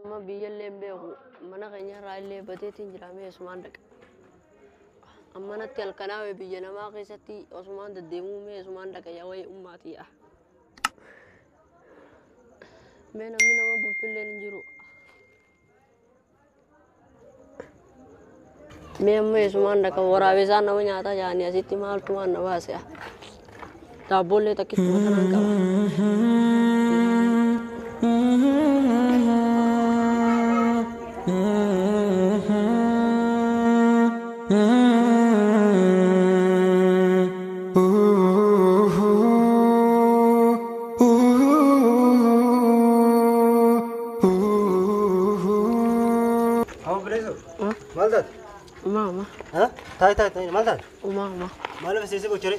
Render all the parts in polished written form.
Amma biyyallee hin beeku, mana keenya irraa illee bateetiin jira, mee eessumaan dhaqa. Amma natti halkanaa'e biyya namaa keessatti osumaan deddeemuu, mee eessumaan dhaqa yaa wayii ummaatii. Mee namni nama bulchullee hin jiru. Mee amma eessumaan dhaqa, waraabessaan nama nyaataa jaanii asitti maaltu waan na baase. Daabboollee takkittuma tanaan qaba. Hawa bileeso. Maal taate? Umaa umaa. Ha? Taa'e taa'e taa'e, maal taate? Umaa umaa. Maal seesee gochare?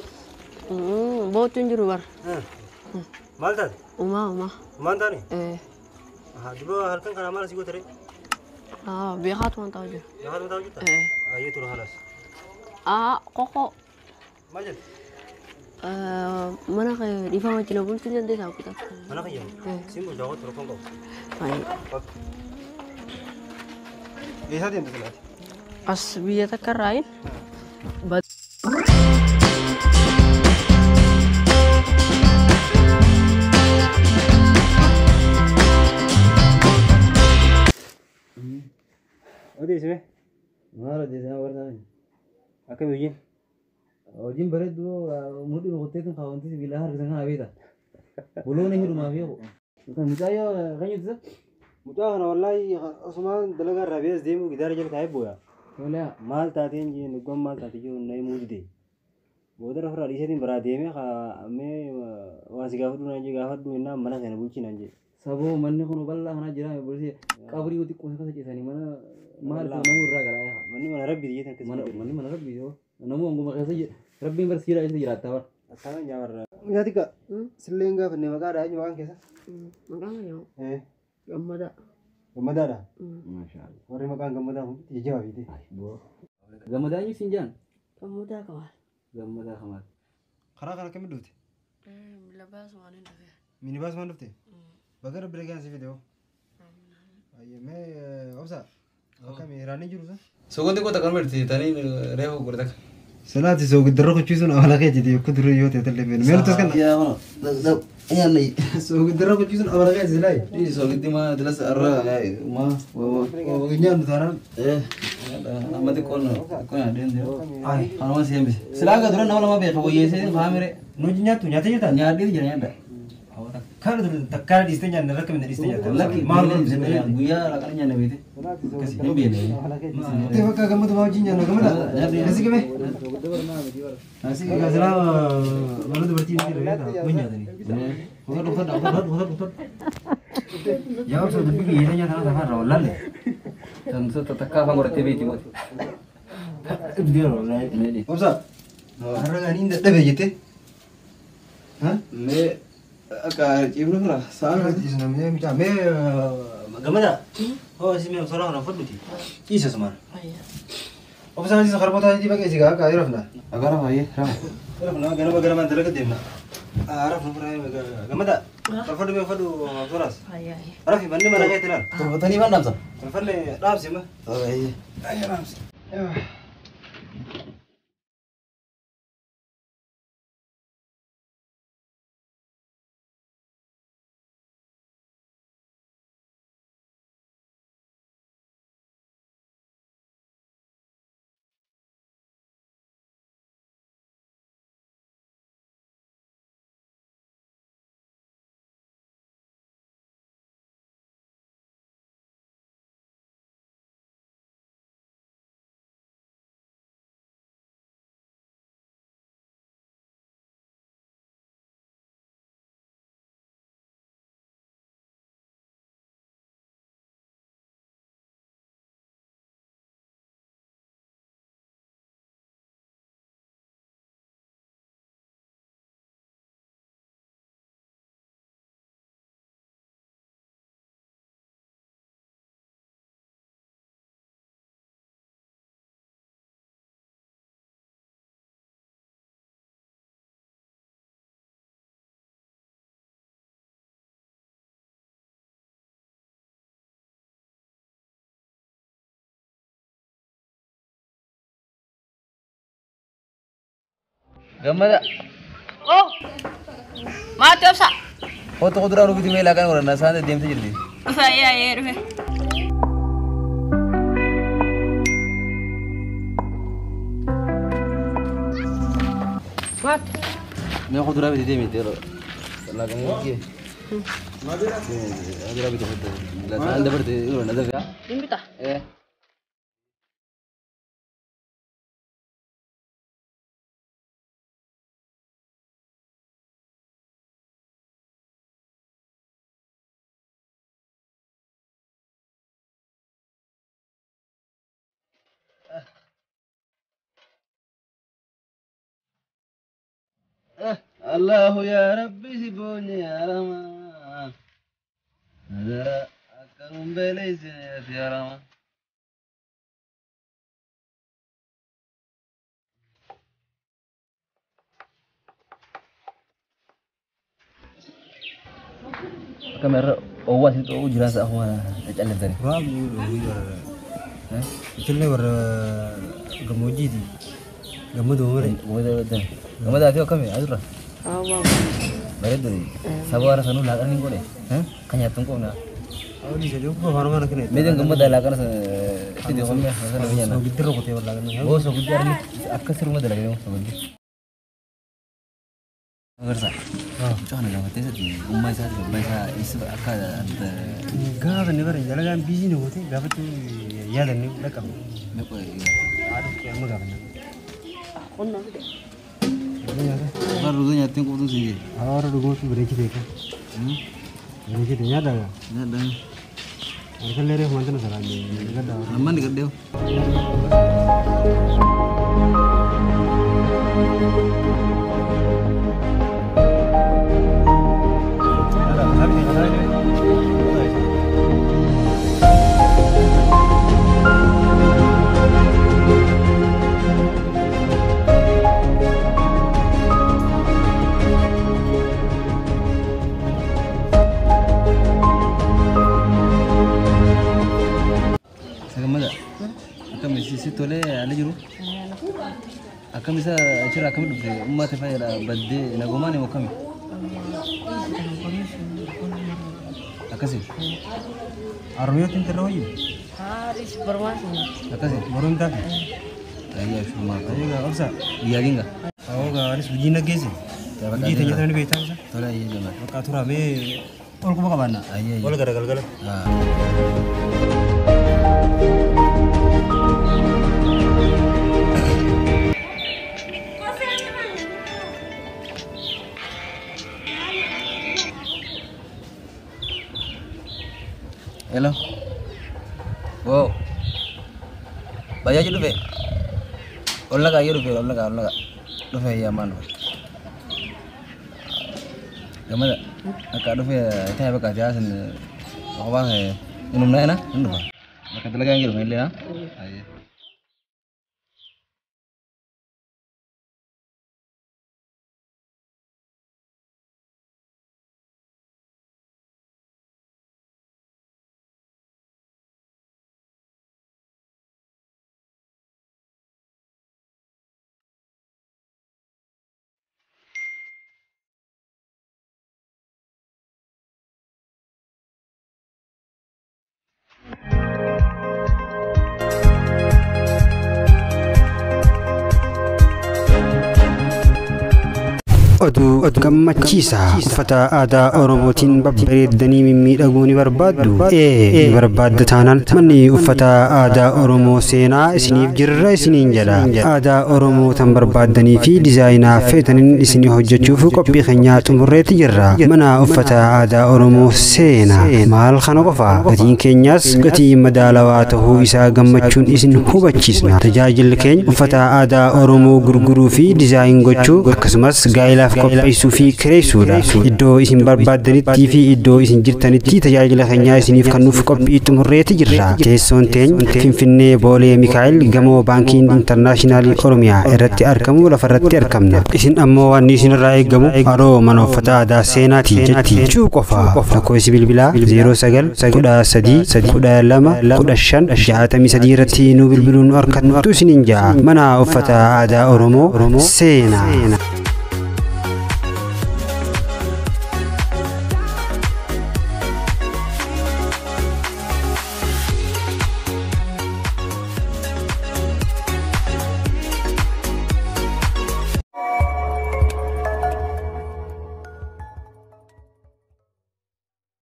Boochuun jiru bara. Maal taate? Umaa umaa. Maal taane? Duba halkan kana maal asii gootare? Beekaatu waan ta'aa jiru. Beekaatu ta'aa jirta? Ayyee tura halas. Qoqqoo. Maal jette? Mana kee dhiifama jira bulchuu dandeessaa kutaa. Mana kiyya? Siin bulchaa kootu, rakkoon qabu. Eessaa deemte silaati? As biyya takka irraayin. Odeessime. Maal odeessinaa bartaan? Akkami hojiin? Hojiin bareedduu, mudhii rukutteetiin kaawwanti sibiilaa harkisan kana beekta. Boloon hidhumaa fi mucaayyoo kan jirtu. Mucaa kana wallaahi osumaan dalagaa irraa bees deemu gidaara jala taa'ee booya. Tolaa. Maal taateen jee nuggan maal taate jiru na himuu dide. Booda irraa dhiiseetiin biraa deemee mee waan si gaafadhu naan jee, gaafadhu innaan mana kana bulchi naan jee. Saboo manni kun bal'aa kana jira, bulchee qabrii xiqqoo keessa ciisanii mana maal namuu irraa galaa yaa. Manni mana rabbii jeetan keessa. Manni mana rabbii yoo namuu hanguma keessa rabbiin barsiiraa keessa jiraattaa bara. Akkana nyaabarra. Mucaa xiqqaa silleen gaafanne maqaadhaa, eenyu maqaan keessa? Maqaan yoo Gammadaa. Gammadaadha. Maashaallah. Warri maqaan gammadaa hundi jajjabaa fiite. Gammadaa eenyu siin jaan? Gammadaa Kamaal. Gammadaa Kamaal. Karaa kana akkamitti dhufte? Milabaas waan hin dhufe. Minibaas waan dhufte? Baga rabbi dhagaan si fide hoo. Mee obsa akkami raanni jiru sun? Sogoon xiqqoo takka marti tanii reefu godhe takka. Salaati soogiddarra kuchisuun amala keetiiti yokkuu dura yoo ta'e illee mee nuti kan. Yaa hono. Nyaanna. Soogiddarra kuchisuun amala keeti silaayi. Soogiddi ma dilas arra ma. Nyaannu taanaan. Amma xiqqoon xiqqoon adeem jira. Kanuma si hambise. Silaa dura nama lama beeka wayyeessee faamire. Nuti nyaattu nyaatee jirtaa? Nyaadhee jira, nyaadha. Takkaan dura takkaan dhiistee nyaanne rakka minna dhiistee nyaatta. Lakki maal guyyaa laqana nyaanne beete. Akkasi hin beekne. Tee bakka gammadu maa wajjin nyaannu gammada. Asi game. Asi egaa silaa mana dubartii miti reeta mun nyaatanii. Uffadhu uffadhu uffadhu uffadhu uffadhu. Yaa obsa dubbii biyya nyaata kana afaan irraa wallaalle. Tan takka afaan godhattee beekti mooti. Obsa. Har'a gaanii dadhabe jettee. Mee akka ciifnu fira sa'aan. Mee mucaa mee gammada. Hoo asii mee obsa kana fudhuti. Ciisa sumaan. Obsa asii karboota asii baqa isii akka rafna. Agara baay'ee rama. Rafna ganama ganamaan dalaga deemna. Rafna fira gammada. Fadhu mee fadhu obsoraas. Rafi manni mana keetti ilaal. Torbatanii waan dhaamsa. Tolfanne dhaamsi ma. Baay'ee. Dhaamsi. Gammada. Oh. Maati obsa. Kootu kuduraa nu biti meelaa kan godhanna isaan deemtee jirti. Dhufe ayyee dhufe. Maati. Mee kuduraa biti deemite yeroo. Laaqana kee. Kuduraa biti kootu. Isaan dabarte yeroo na dafe. Hin bitaa? Eh. الله يا ربي سيبوني يا رمان هذا أكرم بليس يا رمان كاميرا هو جراس هو اتعلم ثاني Itillee warra gammoojjiiti. Gammaduma malee. Gammada ati akkami asirra? Bareedduu saba warra sanuu laaqana hin godhe kan nyaattu hin qabna. Meetiin gammada laaqana itti deemame sana biyya na. Soogiddirra qotee warra laaqana. Oo soogiddi arni akka siruma dalagee soogiddi. Agarsa. Mucaa kana gaafattee isatti ummaa isaati abbaa isaa eessa akka Gaafa inni bara dalagaan biizii nu goote gaafachuu yaadanne dhaqqabne. Haadha amma gaafanna. Qonna fide. Warra dhuguu nyaattee quutuun siin jedhe. Warra dhuguutu bareechite kan. Bareechite nyaata gaa. Nyaadha. Harkallee reefu wanta na salaamne gaddaa. Ammaan ni gaddeewu. Akkam tolee ala jiru? Akkam isa achirraa akkami dhufte? Ummaa tafaa jedha baddee nagumaan himu akkami? Akkasi? Armiyootti intala wayyu? Haaris barbaadu. Akkasi? Boruun taate? Ayyaa shumaa. Ayyaa qabsa. Guyyaa ginga? Awoo anis hojii naggeesse. Hojii teenya tana ni beektaa ibsa. Tole ayyee jama. Bakka turaa mee ol quba qabaanna. Ayyee. Ol gara galgala. Hello. Wow. Bajaji dhufe. Ol lagaa ayyee dhufe ol lagaa ol lagaa. Dhufe ayyee ammaan dhufe. Gammada akka dhufe ta'e bakka ati haasin kophaa hin humna ina hin dhufa. Bakka dalagaa hin jiru illee haa. Ayyee. Oduu gammachiisaa uffata aadaa Oromootiin babbareedanii mimmiidhaguu ni barbaaddu? Ee ni barbaadda taanaan manni uffata aadaa Oromoo seenaa isiniif jirra isiniin jedha. Aadaa Oromoo tan barbaaddanii fi diizaayinaa feetaniin isinii hojjechuuf qophii keenyaa xumurreetti jirra. Mana uffata aadaa Oromoo seenaa maal kana qofa? Gatiin keenyas gatii madaalawaa ta'uu isaa gammachuun isin hubachiisna. Tajaajilli keenya uffata aadaa Oromoo gurguruu fi diizaayin gochuu akkasumas gaa'ela gaa'ilaaf qopheessuu fi kireessuudha. Iddoo isin barbaaddanitti fi iddoo isin jirtanitti tajaajila keenyaa isiniif kennuuf qophii xumurreeti jirra. Teessoon teenya Finfinnee Boolee Mikaa'el gamoo Baankiin Intarnaashinaalii Oromiyaa irratti argamu lafarratti argamna. Isin ammoo waan isinirraa eegamu haroo mana uffata aadaa seenaati jechuu qofa. Lakkoofsi bilbilaa 09 13 12 15 63 irratti nu bilbiluun nu harkattu isiniin ja'a. Mana uffata aadaa Oromoo seenaa.